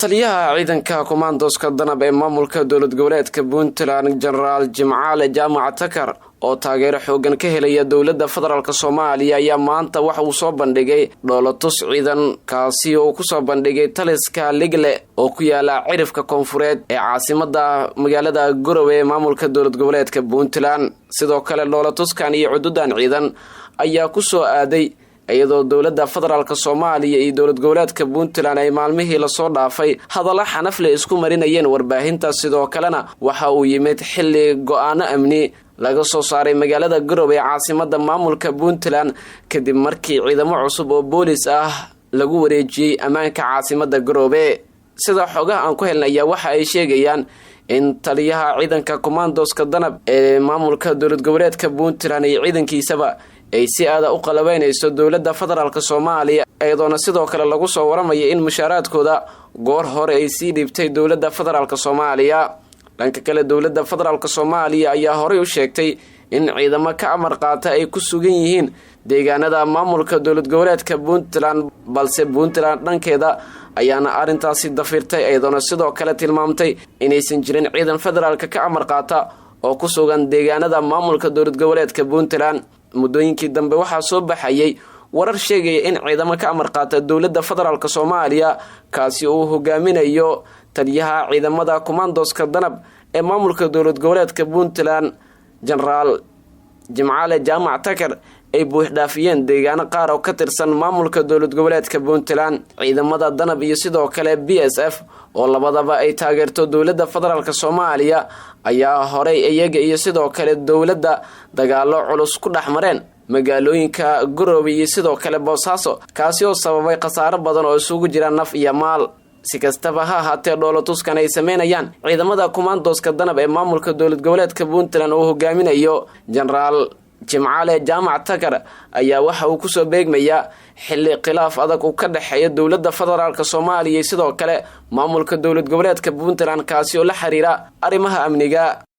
Taliyaha ciidanka kumaandooska Danab ee maamulka dowlad goboleedka Puntland, Jenaraal Jimcaale Jaamac Takar, oo taageero xoogan ka helaya dowladda federaalk Soomaaliya, ayaa maanta waxa uu soo bandhigay dhoolatus ciidan, kaasi oo uu kusoo bandhigay taliska Ligle oo ku yaala cirifka koonfureed ee caasimada magaalada Garowe ee maamulka dowlad goboleedka Puntland. Sidoo kale dhoolatuskan iyo cududan ciidan ayaa kusoo aaday iyadoo dowladda federaalk Soomaaliya iyo dowlad goboleedka Puntland ay maalmihii lasoo dhaafay hadallo xanafle isku marinayeen warbaahinta. Sidoo kalena waxa uu yimid xilli go-aano amni laga soo saaray magaalada Garowe ee caasimada maamulka Puntland, kadib markii ciidamo cusub oo boolis ah lagu wareejiyey ammaanka caasimada Garowe. Sida xogaha aan ku helnay ayaa waxa ay sheegayaan in taliyaha ciidanka kumaandooska Danab ee maamulka dowlad goboleedka Puntland iyo ciidankiisaba ay si aada u qalabeynayso dowladda federaalk Soomaaliya, iyadoona sidoo kale lagu soo waramaya in mushaaraadkooda goor hore ay sii dhiibtay dowladda federaalk Soomaaliya. Dhanka kale, dowladda federaalk Soomaaliya ayaa horey u sheegtay in ciidamo ka amar qaata ay ku sugan yihiin deegaanada maamulka dowlad goboleedka Puntland, balse Puntland dhankeeda ayaana arrintaasi dafirtay, iyadoona sidoo kale tilmaamtay inaysan jirin ciidan federaalka ka amar qaata oo ku sugan deegaanada maamulka dowlad goboleedka Puntland. Muddooyinkii dambe waxaa soo baxayay warar sheegaya in ciidamo ka amar qaata dowladda federaalk Soomaaliya, kaasi uu hogaaminayo taliyaha ciidamada kumaandooska Danab ee maamulka dowlad goboleedka Puntland, Jenaraal Jimcaale Jaamac Takar, ay buuxdhaafiyeen deegaano qaar oo ka tirsan maamulka dowlad goboleedka Puntland. Ciidamada Danab iyo sidoo kale BSF oo labadaba ay taageerto dowladda federaalk Soomaaliya ayaa horey iyaga iyo sidoo kale dowladda dagaalo culus ku dhex mareen magaalooyinka Garowe iyo sidoo kale Boosaaso, kaasi oo sababay khasaaro badan oo isugu jira naf iyo maal. Si kastaba ha ahaatee, dhoolatuskan ay sameynayaan ciidamada kumaandooska Danab ee maamulka dowlad goboleedka Puntland oo hogaaminayo Jenaraal Jimcaale Jaamac Takar ayaa waxa uu kusoo beegmayaa xilli khilaaf adag uu ka dhexeeya dowladda federaalk Soomaaliya iyo sidoo kale maamulka dowlad goboleedka Puntland, kaasi oo la xiriira arrimaha amniga.